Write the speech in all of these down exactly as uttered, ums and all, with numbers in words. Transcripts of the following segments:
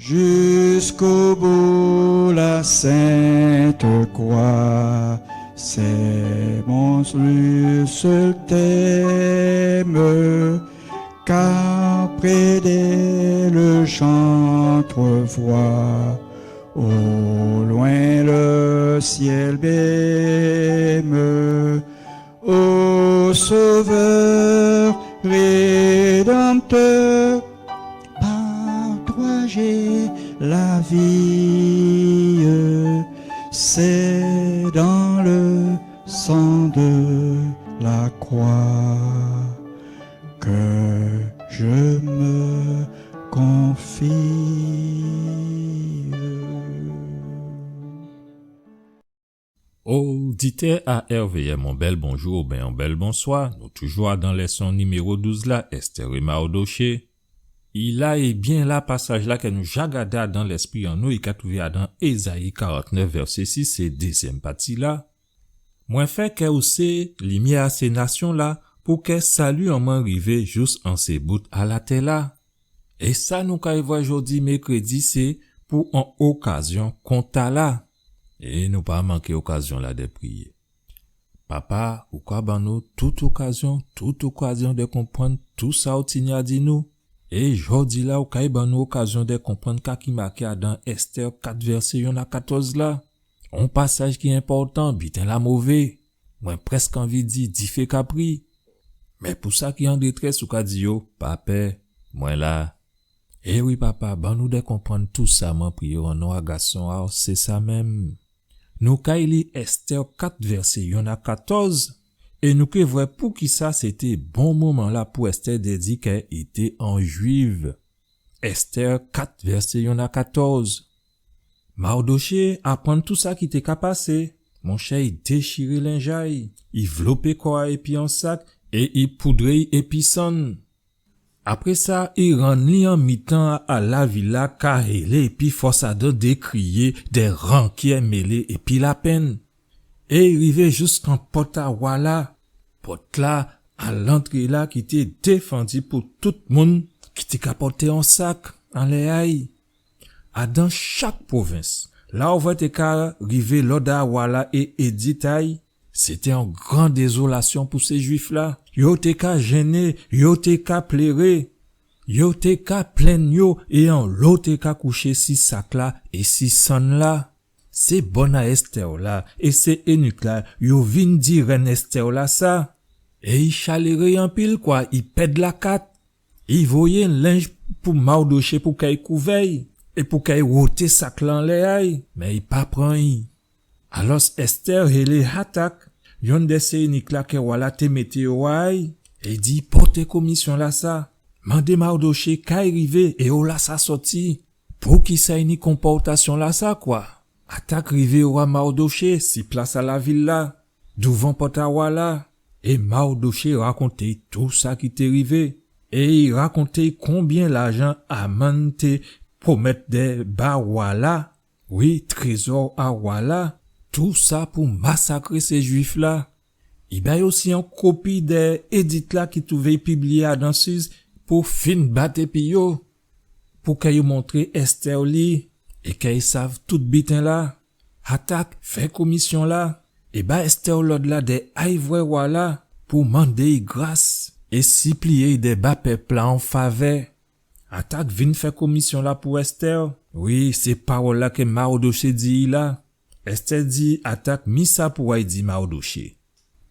Jusqu'au bout la sainte croix, c'est mon seul thème, car près d'elle j'entrevois au loin le ciel même. Ô Sauveur rédempteur, par toi j'ai la vie, c'est dans le sang de la croix que je me confie. Oditè a RVM, on bèl bonjou oben on bèl bonswa. Nou toujou adan lèson niméwo douz la, Estè é Mawdoché. I la é byen la, pasaj la kè nou ja gadé adan lèspri an nou, i ka twouvé adan Ézayi karantnèf, vèsé sis, sé dézyèm pati la. Mwen fè kè ou sé limyè a sé nasyon la, pou kè sali an mwen rivé jous an sé bout a latè la. É sa nou kay vwè jòdi mèkrédi, sé pou on okazyon kon tala. É nou pa manké okazyon la dè priyé. Papa, ou ka ban nou tout okazyon, tout okazyon dè konprann tou sa ou tini a di nou. É jòdi la, ou kay ban nou okazyon dè konprann ka ki maké adan Estè kat vèsé yonn a katòz la. On pasaj ki enpòtan, biten la mové. Mwen prèsk anvi di difé ka pri. Mé pou sa ki an détrès, ou ka di yo, pa pè, mwen la. É wi, Papa, ban nou dè konprann tou sa, mwen priyé an non a gason a'w, sé sa menm. Nou kay li Estè kat vèsé yonn a katòz, é nou ké vwè poukisa sé té bon moman la pou Estè dè di kè i té on Jwif. Estè kat vèsé yonn a katòz. Mawdoché aprann tou sa ki té ka pasé. Monchè, i déchiré lenj a'y, i vlopé kò a'y épi on sak, é i poudré'y épi sann. Apré sa, i rann li an mitan a lavil la ka hélé épi fòs adan dé kriyé, dé rankyè mélé épi lapenn. É i rivé jous kan pòt a wa la. Pòt la, a lantré la ki té défandi pou tout moun ki té ka pòté on sak anlè a'y. Adan chak pwovens, la ou vwè té ka rivé lòd a wa la é édi a'y, sé té on gran dézolasyon pou sé Jwif la. Yo té ka jenné, yo té ka pléré, yo té ka plenn yo, é onlo té ka kouché si sak la é si sann la. Sé bòn a Estè la é sé énik la, yo vin di rèn Estè la sa. É i chaléré anpil kwa, i pèd lakat. I voyé lenj pou Mawdoché pou kay kouvè'y, é pou kay woté sak la anlè a'y, mé i pa pran'y. Alòs Estè hélé Hatak, yonn dè sé énik la kè wa la té mété owa a'y, é i di pòté komisyon la sa, mandé Mawdoché kay rivé é ola sa sòti. Poukisa i ni konpòtasyon la sa kwa? Hatak rivé owa Mawdoché si plas a lavil la, douvan pòt a wa la, é Mawdoché rakonté tou sa ki té rivé, é i rakonté konbyen lajan Aman té pwomèt dè ba wa la, wi, trézò a wa la, tou sa pou masakré sé Jwif la. I bay osi on kopi dè édi la ki twouvé pibliyé adan Siz pou fin bat épi yo, pou kè yo montré Estè li, é kè i sav tout biten la. Hatak fè komisyon la, é ba Estè lòd la dè ay vwè wa la pou mandé'y gras, é sipliyé'y dè ba pèp la on favè. Hatak vin fè komisyon la pou Estè. Wi, sé pawòl la kè Mawdoché di'y la. Estè di Hatak mi sa pou ay di Mawdoché.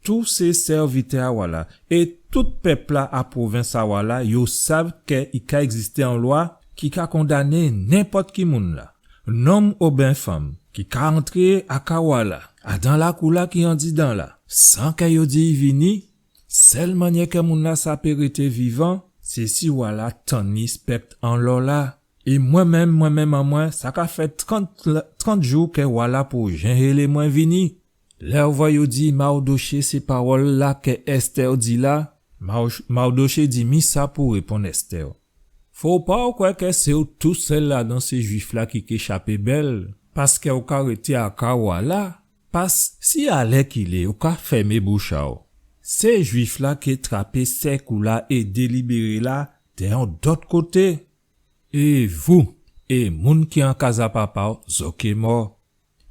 Tou sé sèvitè a wa la é tout pèp la a pwovens a wa la, yo sav kè i ka ègzisté on lwa ki ka kondané nenpòt ki moun la, nonm oben fanm, ki ka antré aka wa la, adan lakou la ki andidan la, san kè yo di'y vini. Sèl mannyè kè moun la sa pé rété vivan, sé si wa la tann li spèk an lò la. É mwen menm, mwen menm an mwen, sa ka fè trant, trant jou kè wa la po jen hélé mwen vini. Lè ou vwè yo di Mawdoché sé pawòl la kè Estè di la, Maw-, Mawdoché di mi sa pou réponn Estè. Fò pa ou kwè kè sé ou tousèl ladan sé Jwif la ki ké chapé bèl, paskè ou ka rété aka wa la, pas si alèkilé ou ka fèmé bouch a'w, sé Jwif la ké trapé sèk ou la é délibéré la dè on dòt koté. É vou, é moun ki an kaz a papa'w, zòt ké mò.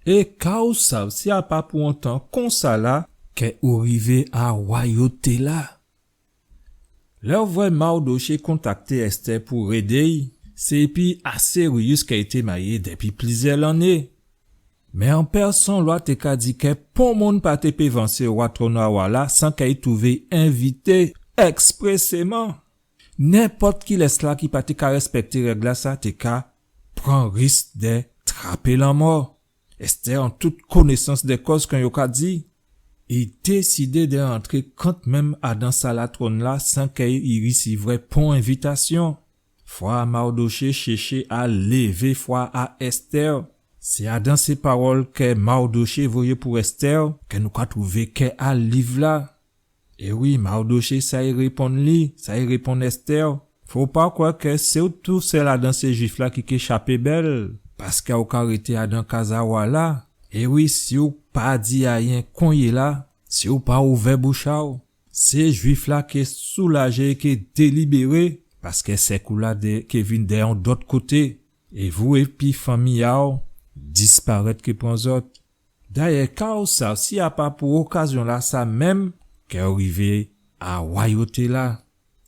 É ka ou sav si a pa pou on tan konsa la kè ou rivé a wayoté-la? Lè ou vwè Mardoché kontakté Estè pou rédé'y, sé épi Asériyis kè i té mayé dépi plizyè lanné. Mé an pèsonn lwa té ka di kè pon moun pa té pé vansé owa twòn a wa-la san kè i touvé envité èksprèsèman. Nenpòt kilès la ki pa té ka rèspèkté règ-lasa té ka pran risk dè trapé lanmò. Estè, an tout konésans dè kòz, kon yo ka di, i désidé dè antré kantmenm adan sal a twòn-la san kè i risivwè pon envitasyon. Fwa a Mardoché chéché a lévé fwa a Estè. Sé adan sé pawòl kè Mardoché voyé pou Estè kè nou ka touvé kè a liv-la. É wi, Mardoché sa i réponn li, sa i réponn Estè. Fò pa kwè kè sé ou tousèl adan sé Jwif-la ki ké chapé bèl, paskè ou ka rété adan kaz a wa-la. É wi, si ou pa di ayen konyéla, si ou pa ouvè bouch a'w, sé Jwif-la ké soulajé, ké délibéré, paskè sèkou-la dè, ké vin dè on dòt koté, é vou épi fanmi a'w disparèt, ké pran zòt. Dayè, ka ou sav si a pa pou okazyon-lasa menm kè ou rivé a wayoté-la?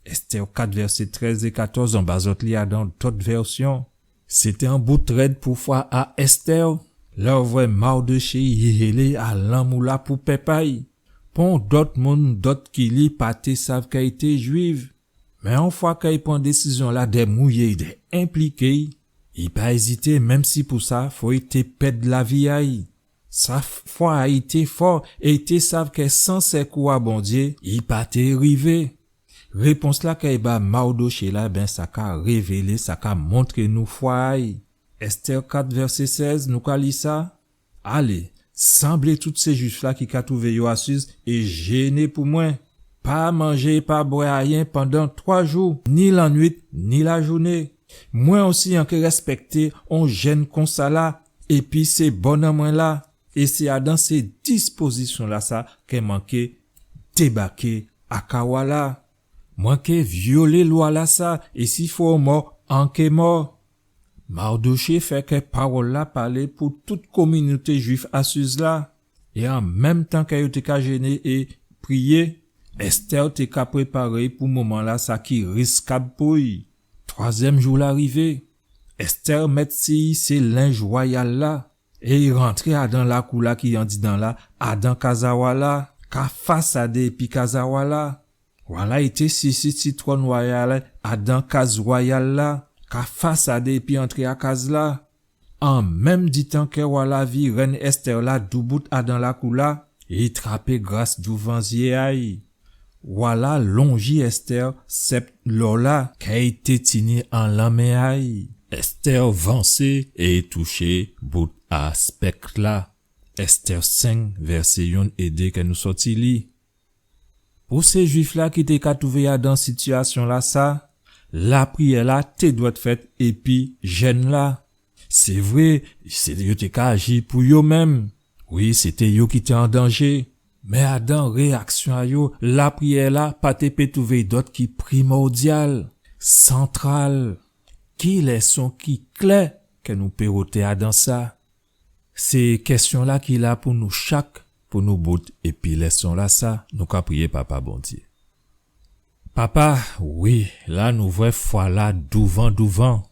Estè kat, vèsé trèz é katòz, an ba zòt li adan dòt vèsyon. Sété on bout rèd pou fwa a Estè, lè ou vwè Mardoché i hélé a lanmou-la pou pèp a'y. Pon dòt moun dòt ki li pa té sav kè i té Jwif. Mé on fwa kè i pran désizyon-la dè mouyé'y, dè enpliké'y, i pa ézité, menm si pou sa fò i té pèd lavi a'y. Sa f-, fwa a'y té fò, é i té sav kè san sèkou a Bondyé, i pa té rivé. Répons-la kè i ba Mardoché la, ben, sa ka révélé, sa ka montré nou fwa a'y. Estè kat, vèsé sèz, nou ka li sa. Alé, sanblé tout sé Jwif-la ki ka touvé yo a Siz é jéné pou mwen. Pa manjé, pa bwè ayen pandan twa jou, ni lannuit, ni lajouné. Mwen osi, an ké rèspèkté on jèn konsa la, épi sé bòn an mwen la, é sé adan sé dispozisyon-lasa kè mwen ké débaké a kaz wa-la. Mwen ké vyolé lwa-lasa, é si fò mò, an ké mò. Mardoché fè kè pawòl-la palé pou tout kominoté Jwif a Siz la. É an menm tan kè yo té ka jéné é priyé, Estè té ka préparé pou moman-lasa ki riskab pou i. Twazyèm jou-la rivé. Estè mèt si'y sé lenj wayal la, é i rantré adan lakou-la ki andidan la, adan kaz a wa-la, ka fasadé épi kaz a wa-la. Wa-la i té sisi si twòn wayal adan kaz wayal la, ka fasadé épi antré a kaz-la. An menm ditan kè wa-la vi rèn Estè la doubout adan lakou-la, i trapé gras douvan zyé a'y. Wa-la lonji Estè sèp lò la kè i té tini an lanmen a'y. Estè vansé é i touché bout a sèp la. Estè senk, vèsé yonn é dé kè nou sòti li. Pou sé Jwif-la ki té ka touvé adan sitiyasyon-lasa, lapriyè-la té dwèt fèt épi jèn-la. Sé vré, sé, yo té ka aji pou yo menm. Wi, sété yo ki té an danjé. Mé adan réyaksyon a yo, lapriyè-la pa té pé touvé dòt ki primòdyal, santral. Ki lèson ki klè kè nou pé woté adan sa? Sé kèsyon-la ki la pou nou chak, pou nou bout épi lèson-lasa, nou ka priyé Papa Bondyé. Papa, wi, la nou vwè fwa-la douvan, douvan.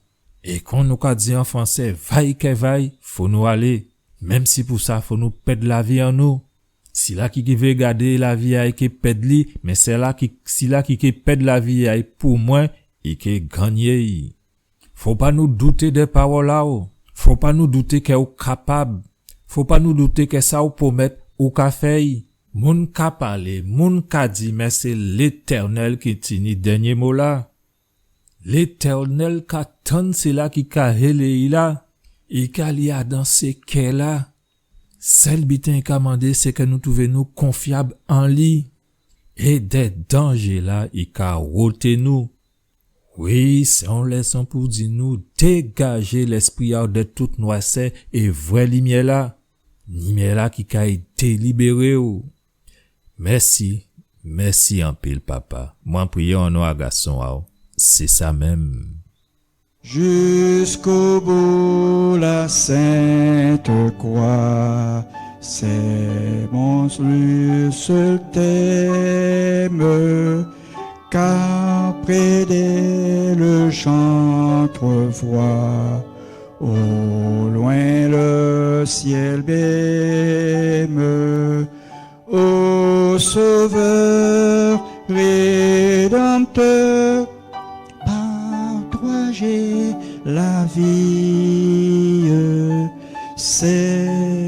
É kon nou ka di an fransé, vaille que vaille, fò nou alé. Menm si pou sa fò nou pèd lavi an nou. Sila ki, ki vé gadé lavi a'y ké pèd li, mé sila ki, sila ki ké pèd lavi a'y pou mwen, i ké gannyé'y. Fò pa nou douté dè pawòl a'w. Fò pa nou douté kè ou kapab. Fò pa nou douté kè sa ou pwomèt ou ka fè'y. Moun ka palé, moun ka di, mé sé Létènèl ki tini dènyé mo-la. Létènèl ka tann sila ki ka hélé'y la. I ka li adan sé kè-la. Sèl biten i ka mandé, sé kè nou touvé nou konfyab an li. É dè danjé-la, i ka woté nou. Wi, sé on lèson pou di nou, dégajé lèspri a'w dè tout nwasè é vwè limyè-la. Limyè-la ki kay délibéré'w. Mèsi, mèsi anpil, Papa. Mwen priyé an non a Gason a'w. Sé sa menm. Jusqu'au bout la sainte croix, c'est mon seul thème, car près d'elle j'entrevois au loin le ciel même. Ô Sauveur Rédempteur, par toi j'ai la vie, c'est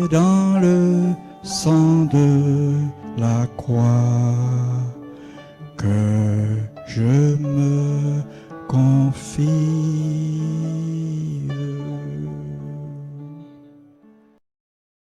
dans le sang de la croix que je me confie.